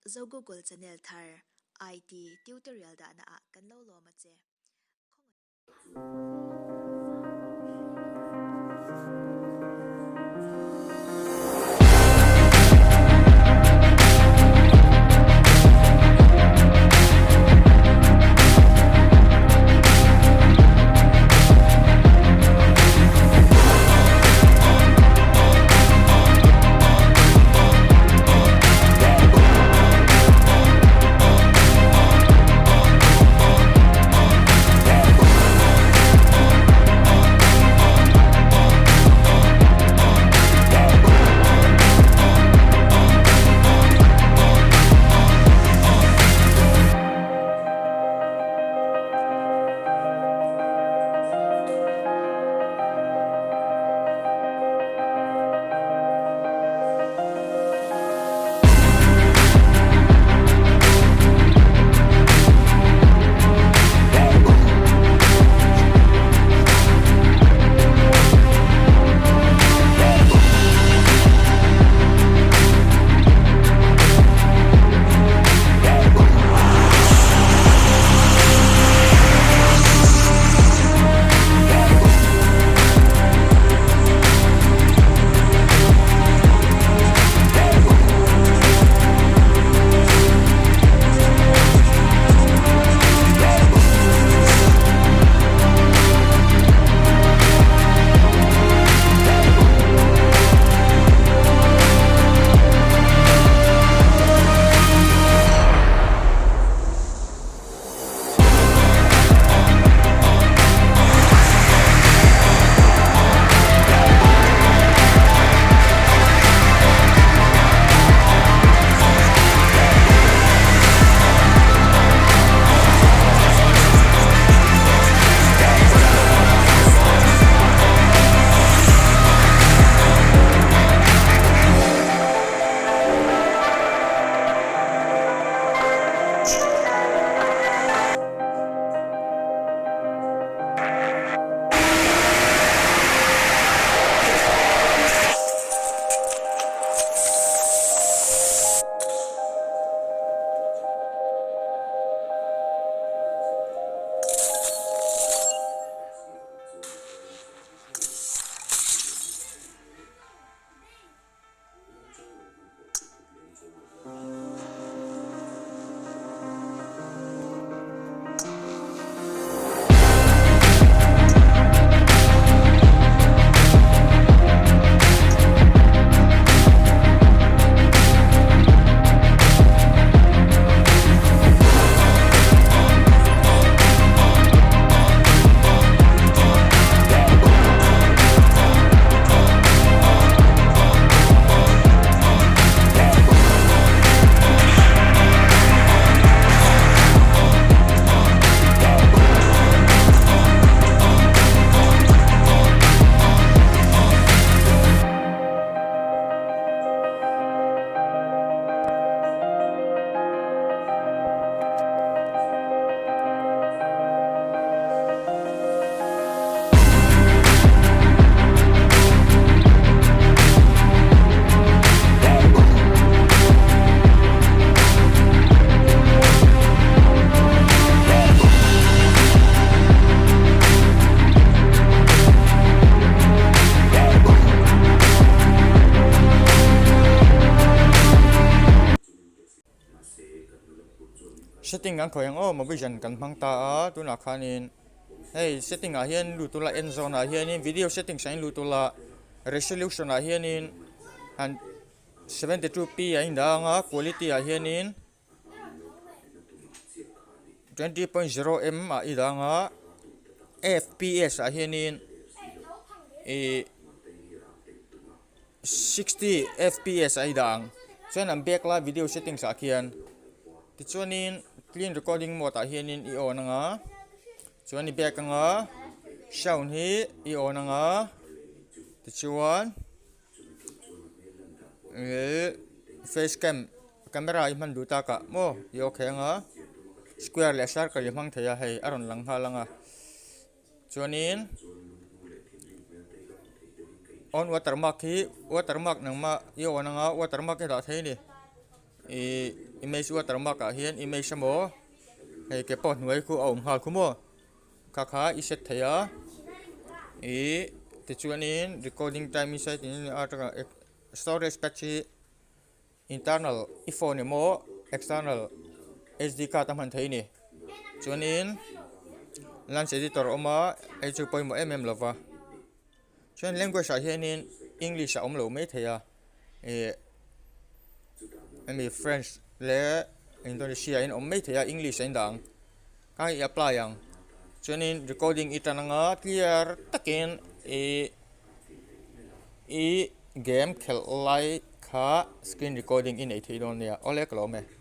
Zo Google channel thar IT tutorial dahna ah kan lo lawm a che. Setting an khawih ang aw mobizen kan hmang ta a tunah khanin hei setting ah hian lut ula en zawn ah hianin video settings ah hian lut ula resolution ah hianin han 72p a indah ang a quality ah hianin 20.0 m ah i dah ang a fps ah hianin ihh 60 fps ah i dah ang chuan an back lai video settings ah khian tichuanin clean recording mode ah hianin i on ang a chuan i back ang a sound hi i on ang a tichuan Ihh face cam camera i hman duh tak ah maw i awk thei ang a square leh circle i hmang thei a hei a rawn lang nghal ang a chuanin on watermark hi watermark nangmah i on ang a watermark i dah thei a ni ihh. Image watermark ah hian image emaw hei ke pawh hnuai khu a awm nghal khu maw kha kha i set thei a ih tichuanin recording time i set in a atanga storage patch hi internal i phone emaw external sd card a hman theih a ni chuanin lunch editor a awm a hei chu pawimawh em em lo va chuan language ah hianin english a awm lo maithei a ih hemi french leh indonesia in awm maithei a english a indah ang kha i apply ang chuanin recording i tan anga clear takin ih ih game khelh lai kha screen recording i neih theih dawn nia awle ka lo awm e.